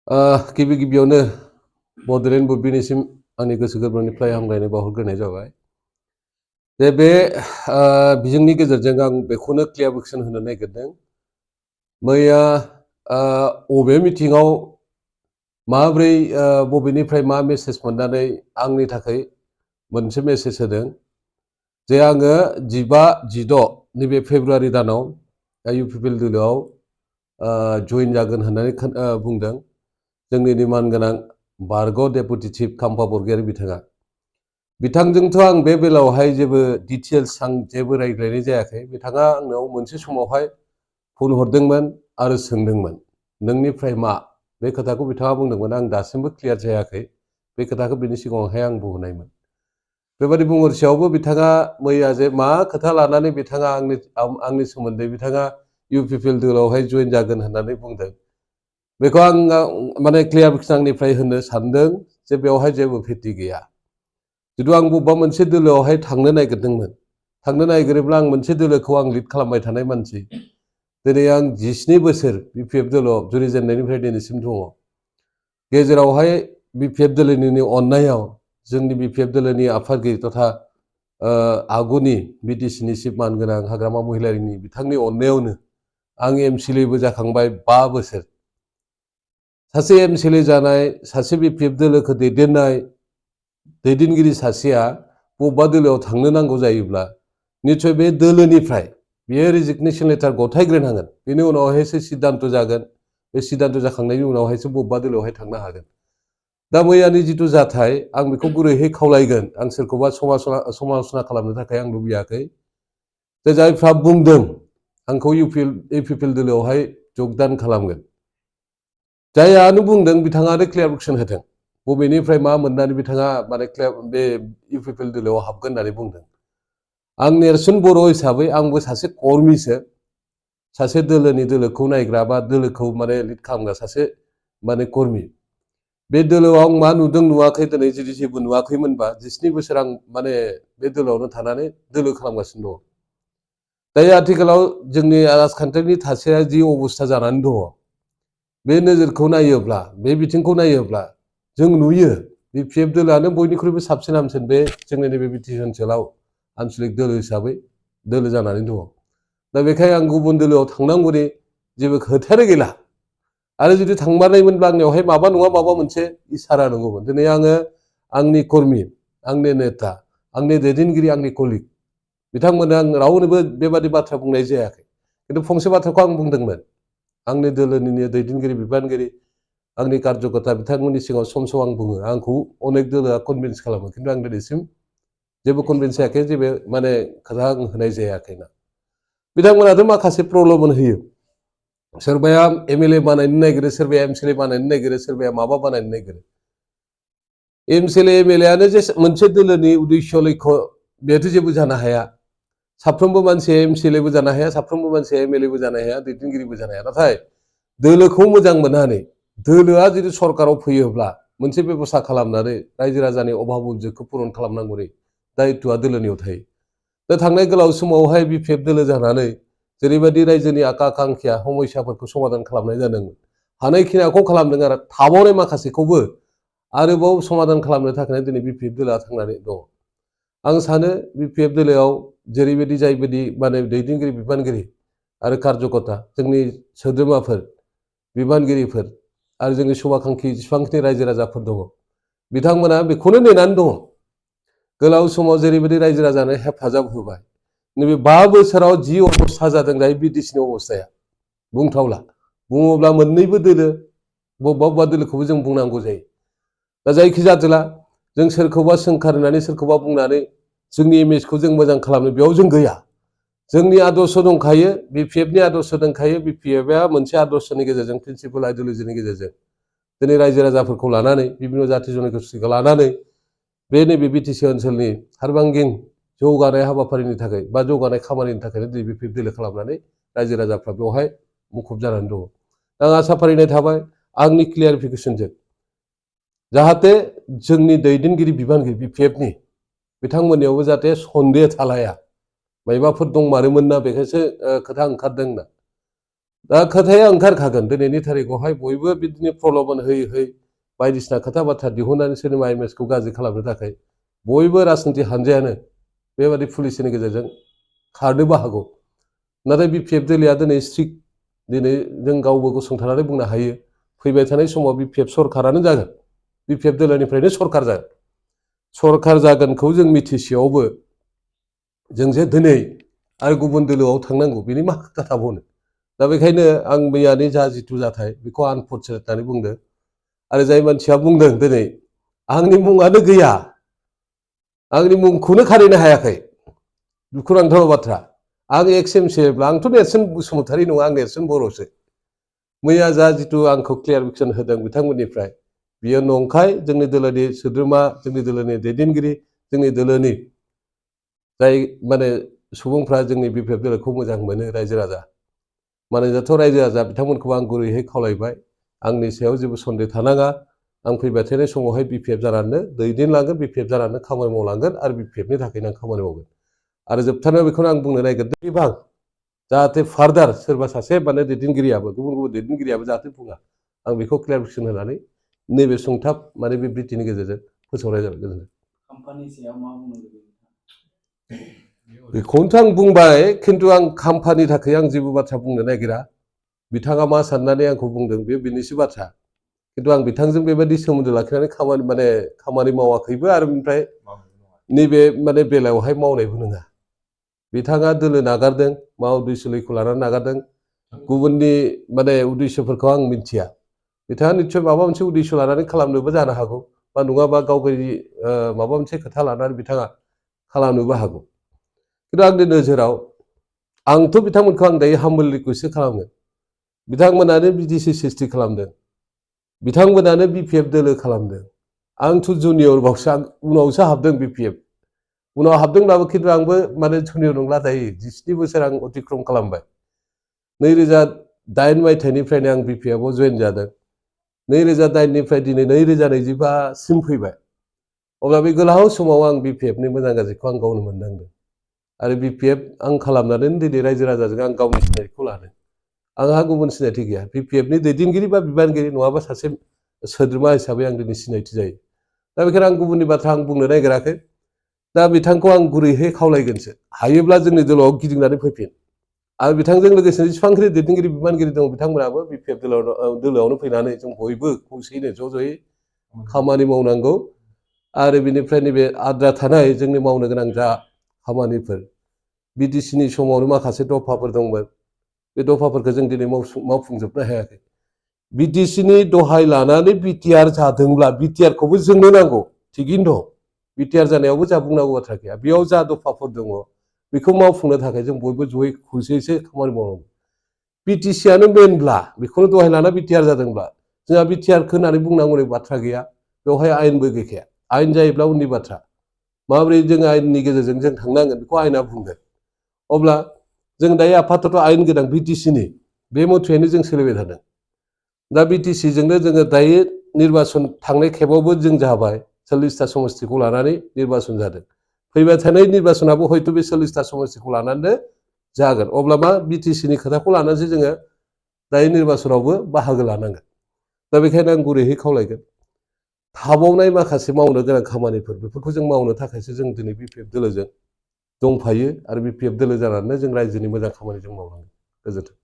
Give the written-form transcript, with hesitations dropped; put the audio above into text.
गिबि गिबियावनो बड'लेण्ड बुब्लिनिसिम आंनि गोसो गोरबोनिफ्राय हामलायनाय बावहरग्रोनाय जाबाय। जे बे बिजोंनि गेजेरजों आं बेखौनो क्लियारिफिकेसन होनो नागिरदों। मैया बबे मिटिङाव माब्रै बबेनिफ्राय मा मेसेज मोननानै आंनि थाखाय मोनसे मेसेज होदों जे आङो 15-16 नैबे फेब्रुवारि दानाव इउपिपिएल दोलोआव जइन जागोन होननानै बुंदों जोंनि मानगोनां बारग' डेपुटि चिफ खाम्फा बरगयारी बिथाङा। बिथांजोंथ' आं बे बेलायावहाय जेबो डिटेल्स आं जेबो रायज्लायनाय जायाखै। बिथाङा आंनाव मोनसे समावहाय फन हरदोंमोन आरो सोंदोंमोन नोंनिफ्राय मा बे खोथाखौ बिथाङा बुंदोंमोन। आं दासिमबो क्लियार जायाखै बे खोथाखौ बिनि सिगाङावहाय आं बुंहरनायमोन। बेबायदि बुंहरसेयावबो बिथाङा मैया जे मा खोथा लानानै बिथाङा आंनि सोमोन्दै बिथाङा इउपिपिएल दोलोआवहाय जइन जागोन होननानै बुंदों बेखौ आं माने क्लियारिफिकेसन आंनिफ्राय होनो सानदों जे बेवहाय जेबो भित्ति गैया। जिथु आं बबेबा मोनसे दोलोआवहाय थांनो नागिरदोंमोन, थांनो नागिरोब्ला आं मोनसे दोलोखौ आं लिड खालामबाय थानाय मानसि। दिनै आं 17 बोसोर बिपिएफ दोलोआव जुरिजेननायनिफ्राय दिनैसिम दङ। गेजेरावहाय बिपिएफ दोलोनि अननायाव जोंनि बिपिएफ दोलोनि आफादगिरि तथा आगुनि बिटिसिनि चिफ मानगोनां हाग्रामा महिलारिनि बिथांनि अननायावनो आं एमसिएलएबो जाखांबाय 5 बोसोर। सासे एमसिएलए जानाय, सासे बिपिएफ दोलोखौ दैदेनगिरि सासेया बबेबा दोलोआव थांनो नांगौ जायोब्ला निस्सय बे दोलोनिफ्राय बेयो रेजिगनेसन लेटार गथायग्रोनांगोन। बेनि उनावहायसो सिद्धान्त जागोन। बे सिद्धान्त जाखांनायनि उनावहायसो बबेबा दोलोआवहाय थांनो हागोन। दा मैयानि जिथु जाथाय आं बेखौ गुरैहै खावलायगोन। आं सोरखौबा समालोचना खालामनो थाखाय आं लुबैयाखै। जे जायफ्रा बुंदों आंखौ इउपिपिएल दोलोआवहाय जगदान खालामगोन, जायानो बुंदों बिथाङानो क्लियारिफिकेसन होथों बबेनिफ्राय मा मोननानै बिथाङा माने बे इउपिपिएल दोलोआव हाबगोन होननानै बुंदों। आं नेर्सोन बर' हिसाबै आंबो सासे कर्मिसो, सासे दोलोखौ नायग्रा बा दोलोखौ माने लिड खालामग्रा सासे माने कर्मि। बे दोलोआव आं मा नुदों नुवाखै दिनै जुदि जेबो नुवाखैमोनबा 17 बोसोर आं माने बे दोलोआवनो थानानै दोलो खालामगासिनो दङ। दायो आथिखालाव जोंनि राजखान्थिनि थासारिया जि अबस्था जानानै दङ, बे नोजोरखौ नायोब्ला, बे बिथिंखौ नायोब्ला जों नुयो बिपिएफ दोलोआनो बयनिख्रुइबो साबसिन हामसिन बे जोंनि नैबे बिटिसि ओनसोलाव आनसलिक दोलो हिसाबै दोलो जानानै दङ। दा बेखायनो आं गुबुन दोलोआव थांनांगौनि जेबो खोथायानो गैला। आरो जुदि थांमारनायमोनब्ला आंनियावहाय माबा नङा माबा मोनसे इसारा दङमोन। दिनै आङो आंनि कर्मि, आंनि नेता, आंनि दैदेनगिरि, आंनि कलिग बिथांमोननो आं रावनोबो बेबादि बाथ्रा बुंनाय जायाखै। खिन्थु फंसे बाथ्राखौ आं बुंदोंमोन आंनि दोलोनिनो दैदेनगिरि बिबानगिरि आंनि कार्यकर्ता बिथांमोननि सिगाङाव सम आं बुङो आंखौ अनेक दोलोआ कनभिन्स खालामो। खिन्थु आं दिनैसिम जेबो कनभिन्स जायाखै, जेबो माने खोथा आं होनाय जायाखैना। बिथांमोनाथ' माखासे प्रल'भन होयो। सोरबाया एमएलए बानायनो नागिरो, सोरबाया एमसिएलए बानायनो नागिरो, सोरबाया माबा बानायनो नागिरो। एमसिएलए एमएलएआनो जे मोनसे दोलोनि उद्देश्य लक्ष्य बेथ' जेबो जानो हाया। साफ्रोमबो मानसिया एमसिएलएबो जानो हाया, साफ्रोमबो मानसिया एमएलएबो जानो हाया, दैदेनगिरिबो जानो हाया। नाथाय दोलोखौ मोजां मोननानै दोलोआ जुदि सरकाराव फैयोब्ला मोनसे बेब'स्था खालामनानै रायजो राजानि अभाब अभिजगखौ पुरन खालामनांगौनि दायित्वआ दोलोनियाव थायो। दा थांनाय गोलाव समावहाय बिपिएफ दोलो जानानै जेरैबायदि रायजोनि आखा आकांक्षा समस्याफोरखौ समाधान खालामनाय जादोंमोन, हानायखिनिखौ खालामदों आरो थाबावनाय माखासेखौबो आरोबाव समाधान खालामनो थाखाय दिनै बिपिएफ दोलोआ थांनानै दङ। आं सानो बिपिएफ दोलोआव जेरैबायदि जायबायदि माने दैदेनगिरि बिबानगिरि आरो कार्यकर्ता जोंनि सोद्रोमाफोर बिबानगिरिफोर आरो जोंनि शुभाकांक्षी जेसेबांखिनि रायजो राजाफोर दङ बिथांमोना बेखौनो नेनानै दङ। गोलाव समाव जेरैबायदि रायजो राजानो हेफाजाब होबाय, नैबे 5 बोसोराव जि अबस्था जादों दायो बिटिसिनि अबस्थाया बुंथावला। बुङोब्ला मोननैबो दोलो बबेबा दोलोखौबो जों बुंनांगौ जायो। दा जायखि जादोला जों सोरखौबा सोंखारिनानै सोरखौबा बुंनानै जोंनि इमेजखौ जों मोजां खालामनो बेयाव जों गैया। जोंनि आदर्श दंखायो, बिपिएफनि आदर्श दंखायो। बिपिएफआ मोनसे आदर्शनि गेजेरजों प्रिन्सिपाल आइडिय'लजिनि गेजेरजों दिनै रायजो राजाफोरखौ लानानै बिभिन्न जाथि जन'गोष्ठीखौ लानानै बे नैबे बिटिसि ओनसोलनि सारबांगिन जौगानाय हाबाफारिनि थाखाय बा जौगानाय खामानिनि थाखायनो दिनै बिपिएफ दोलो खालामनानै रायजो राजाफ्रा बेवहाय मुखुब जानानै दङ। आं आसा फारिनाय थाबाय आंनि क्लियारिफिकेसनजों जाहाथे जोंनि दैदेनगिरि बिबानगिरि बिपिएफनि बिथांमोननियावबो जाहाथे सन्देह थालाया मायबाफोर दंमारोमोन ना बेखायसो खोथा ओंखारदों होनना। दा खोथाया ओंखारखागोन दिनैनि थारिखआवहाय बयबो बिदिनो प्रल'भन होयै होयै बायदिसिना खोथा बाथ्रा दिहुननानै सोरनिबा इमेजखौ गाज्रि खालामनो थाखाय बयबो राजनिति हानजायानो बेबादि पुलिसनि गेजेरजों खारनोबो हागौ नाथाय बिपिएफ दोलोआ दिनै स्ट्रिक्ट दिनै जों गावबो गसंथानानै बुंनो हायो फैबाय थानाय समाव बिपिएफ सरखारानो जागोन बिपिएफ दोलोनिफ्रायनो सरखार जागोनखौ जों मिथिसेयावबो जों जे दिनै आरो गुबुन दोलोआव थांनांगौ बेनि मा खोथा थाबावनो दा बेखायनो आं मैयानि जा जिथु जाथाय बेखौ आनफर्चुनेट होननानै बुंदों आरो जाय मानसिया बुंदों दिनै आंनि मुङानो गैया आंनि मुंखौनो खारिनो हायाखै दुखुनांथाव बाथ्रा आं एक्स एमसिब्ला आंथ' नेरसोन बसुमतारी नङा आं नेरसोन बर'सो मैया जा जिथु आंखौ क्लियारिफिकेसन होदों बिथांमोननिफ्राय बियो नंखाय जोंनि दोलोनि सोद्रोमा जोंनि दोलोनि दैदेनगिरि जोंनि दोलोनि जाय माने सुबुंफ्रा जोंनि बिपिएफ दोलोखौ मोजां मोनो रायजो राजा मानोनाथ' रायजो राजा बिथांमोनखौ आं गुरैयै खावलायबाय आंनि सायाव जेबो सन्देह थानाङा आं फैबाय थानाय समावहाय बिपिएफ जानानै दैदेनलांगोन बिपिएफ जानानै खामानि मावलांगोन आरो बिपिएफनि थाखायनो आं खामानि मावगोन आरो जोबथारनायाव बेखौनो आं बुंनो नागिरदों बिभाग जाहाथे फार्दार सोरबा सासे माने दैदेनगिरियाबो गुबुन गुबुन दैदेनगिरियाबो जाहाथे बुङा आं बेखौ क्लियारिफिकेसन होनानै नैबे सुंथाब माने बे ब्रिटिनि गेजेरजों फोसावनाय जाबाय गोजोन्थों खाम्फानि सायाव मा बुंनो बेखौनोथ' आं बुंबाय खिन्थु आं खाम्फानि थाखाय आं जेबो बाथ्रा बुंनो नागिरा बिथाङा मा साननानै आंखौ बुंदों बे बिनिसो बाथ्रा खिन्थु आं बिथांजों बेबायदि सोमोन्दो लाखिनानै खामानि मावाखैबो आरो ओमफ्राय नैबे माने बेलायावहाय मावनायबो नङा बिथाङा दोलो नागारदों मा उद्देश्यखौ लानानै नागारदों गुबुननि माने उद्देश्यफोरखौ आं मिथिया बिथाङा निस्सय माबा मोनसे उद्देश्य लानानै खालामनोबो जानो हागौ बा नङाबा गाव गावनि माबा मोनसे खोथा लानानै बिथाङा खालामनोबो हागौ खिन्थु आंनि नोजोराव आंथ' बिथांमोनखौ आं दायो हामबोल रिकुवेस्ट खालामो बिथांमोनानो बिटिसि सिस्टि खालामदों बिथांमोनानो बिपिएफ दोलो खालामदों आंथ' जुनियरबावसो आं उनावसो हाबदों बिपिएफ उनाव हाबदोंब्लाबो खिन्थु आंबो माने जुनियर नंला दायो 17 बोसोर आं अतिक्रम खालामबाय 2008 मायथाइनिफ्रायनो आं बिपिएफआव जयेन जादों 2008निफ्राय दिनै 2025 सिम फैबाय अब्ला बे गोलाव समाव आं बिपिएफनि मोजां गाज्रिखौ आं गावनो मोनदांदों आरो बिपिएफ आं खालामनानै दिनै रायजो राजाजों आं गावनि सिनायथिखौ लादों आंहा गुबुन सिनायथि गैया बिपिएफनि दैदेनगिरि बा बिबानगिरि नङाबा सासे सोद्रोमा हिसाबै आं दिनै सिनायथि जायो दा बेखायनो आं गुबुननि बाथ्रा आं बुंनो नागिराखै दा बिथांखौ आं गुरैहै खावलायगोनसो हायोब्ला जोंनि दोलोआव गिदिंनानै फैफिन आरो बिथांजों लोगोसे जेसेबांखि दैदेनगिरि बिबानगिरि दं बिथांमोनाबो बिपिएफ दोलोआवनो फैनानै जों बयबो खौसेयैनो ज' ज'यै खामानि मावनांगौ आरो बिनिफ्राय नैबे आद्रा थानाय जोंनि मावनो गोनां जा खामानिफोर बिटिसिनि समावनो माखासे दफाफोर दंमोन बे दफाफोरखौ जों दिनै मावफुंजोबनो हायाखै बिटिसिनि दहाय लानानै बिटिआर जादोंब्ला बिटिआरखौबो जोंनो नांगौ थिगैनो दं बिटिआर जानायावबो जा बुंनांगौ बाथ्रा गैया बेयाव जा दफाफोर दङ बेखौ मावफुंनो थाखाय जों बयबो जयै खौसेयैसो खामानि मावनांगौ बिटिसिआनो मेनब्ला बेखौनो दहाय लाना बिटिआर जादोंब्ला जोंहा बिटिआरखौ होननानै बुंनांगौनि बाथ्रा गैया बेवहाय आयेनबो गैखाया आयेन जायोब्ला उननि बाथ्रा माबोरै जों आयेननि गेजेरजों जों थांनांगोन बेखौ आयेना बुंगोन अब्ला जों दायो आफातत आयेन गोनां बिटिसिनि बे मथेयैनो जों सोलिबाय थादों दा बिटिसिजोंनो जोङो दायो निर्बासन थांनाय खेबावबो जों जाबाय 40टा समस्तिखौ लानानै निर्बासन जादों फैबाय थानाय निर्बासनाबो हयथ' बे 40टा समस्तिखौ लानानैनो जागोन अब्ला मा बिटिसिनि खोथाखौ लानानैसो जोङो दायो निर्बासनावबो बाहागो लानांगोन दा बेखायनो आं गुरैहै खावलायगोन थाबावनाय माखासे मावनो गोनां खामानिफोर बेफोरखौ जों मावनो थाखायसो जों दिनै बिपिएफ दोलोजों दंफायो आरो बिपिएफ दोलो जानानै जों रायजोनि मोजां खामानि जों मावनांगोन गोजोन्थों